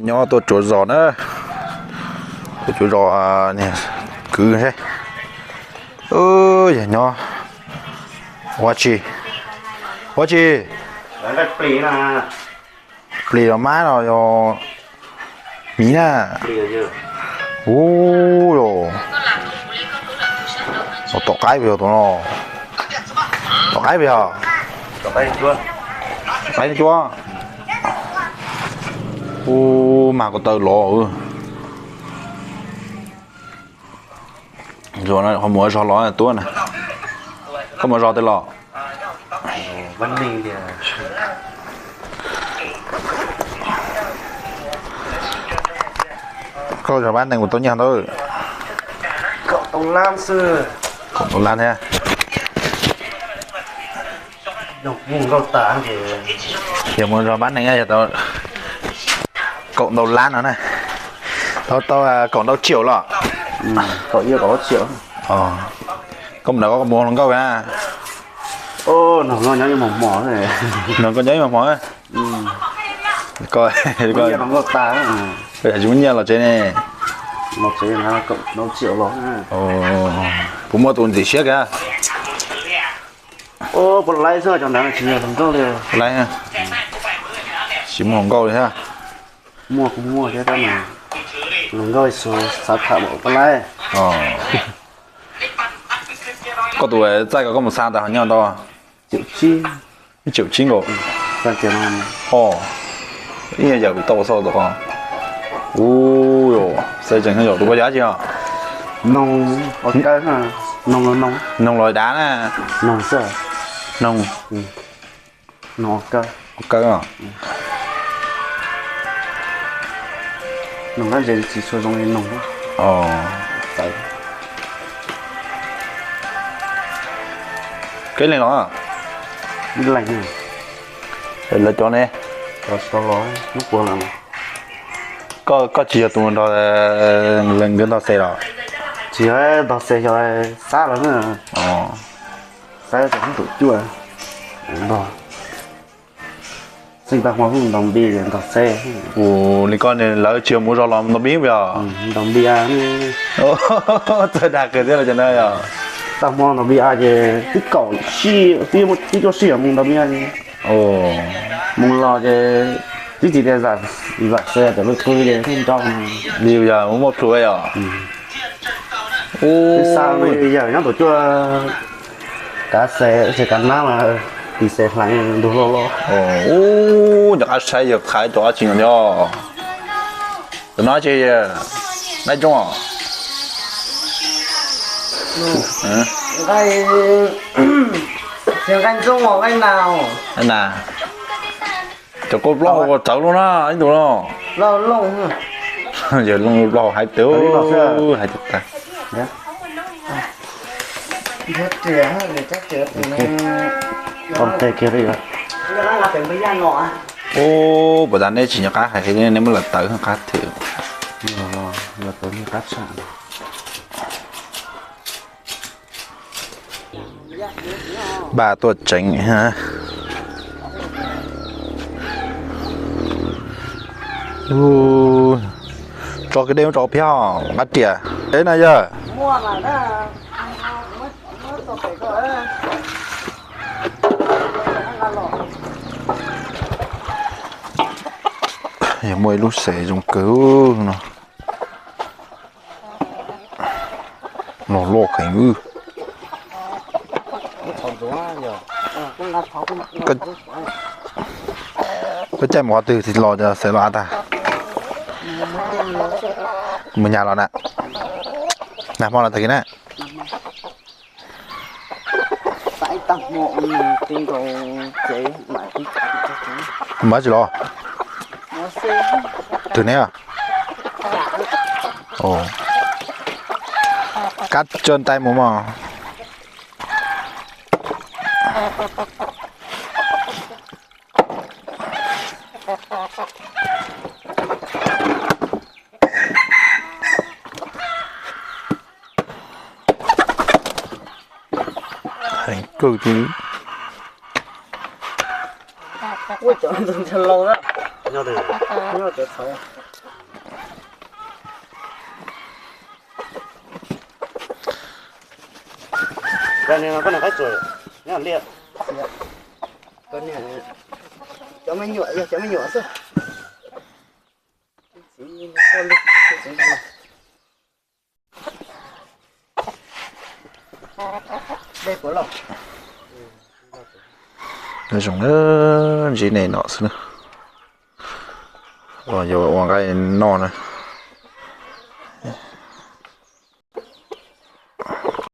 Nyob tuaj tsuav zos na, tuaj tsuav zos, kwv seb yog nyob ua tsi, ua tsi, plis los mab los yog miv na. Ub, tom qaib puas yog tus no? Tom qaib puas yog? Tom qaib cuab. Ub, mag ko taw los. Qhov muaj zog los tuab na. Koj muaj zog twg los? Koj zog pab neeg kuv tau nyiaj ntau. Kaum tau lab thiab. Yog muaj zog pab neeg yog tau kaum ntau lab no na. Tau, tau kaum ntau triệu los. Koj mus nram koj mus hluas nkauj na. Hluas nkauj nyob ib hmos hmos. Koj, koj yam zoo nyiaj los tsev ne. Puas muaj tus ntxim siab kiag? Laib, tsis muaj hluas nkauj li thiab. Muaj kuj muaj thiab, hluas nkauj xav tham pab laib. Koj tus txaij ko koj mus xa tas ho nyob ntau? Ib triệu chín nkaus. Ho, ib nyuag yawm tau xauj tus ko. Ub, xaiv tseem yog tus ko yog dab tsi os? Noog los dav na? Noog. Ua kawg. Noog dab tsi tsis tshua zoo li noog. Keb leeg los? Lawv cov ne? Koj, koj tsis yog tus nrog nkawd ntog xes los? Tsis yog, ntog xes xyov xab lawm na. Xab tau hnub kaum cuaj ntog. Xeej tag hmo hnub ntaus npis ntog xes. Ua li koj ne, lawv tsis yog mus zog los ntaus npis puas yog? Ntaus npis. Txawj dag kawg thiab los cov no yog. Tag hmo ntaus npis ces twb kaum, twb cuaj sij os mus ntaus npis. Mus los ces twb tsis tias zam xes cov lub qw ces thiaj nrau. Li yog mus muaj plhus yog. Twb xa yawm nyob tom cuaj kav xes, kav nab mas tis xes hlais ntug loj loj. Ub, cov qab saib yawg qhais cov dab tsi no thiab. Cov no tsis nqaij ntsooj os? Nqaij ntsooj os, nqaij nas. Cov kua plaub hau rawv luaj na ib ntus no. Yawg looj plaub hau hais tias, hais tias tag. Ub, puas tas neb tsis nco qab hais, neb muab lawv tawv qab thiab. Npaj tuaj tseev. Tso kiag dej, tso phiab, nqa riam. Dej na yawg. Yog muaj ib lub xes zoo kawg no. Los loj kheev. Koj caij mus qhov twg los xes los av tag? Mus nyas los na. Nag hmo los tag kis na. Mas tsis los. Twg ne? Kab tso ntais mus mog. Heev kawg thiab. Nyob cov txhawv. Koj niam qaib tsuas, nyob li. Koj niam, cov me nyuam yog cov me nyuam xwb. Dej puas loj? Zoo na, ntsib nej no xwb na. Yuav ua nqaij noj na.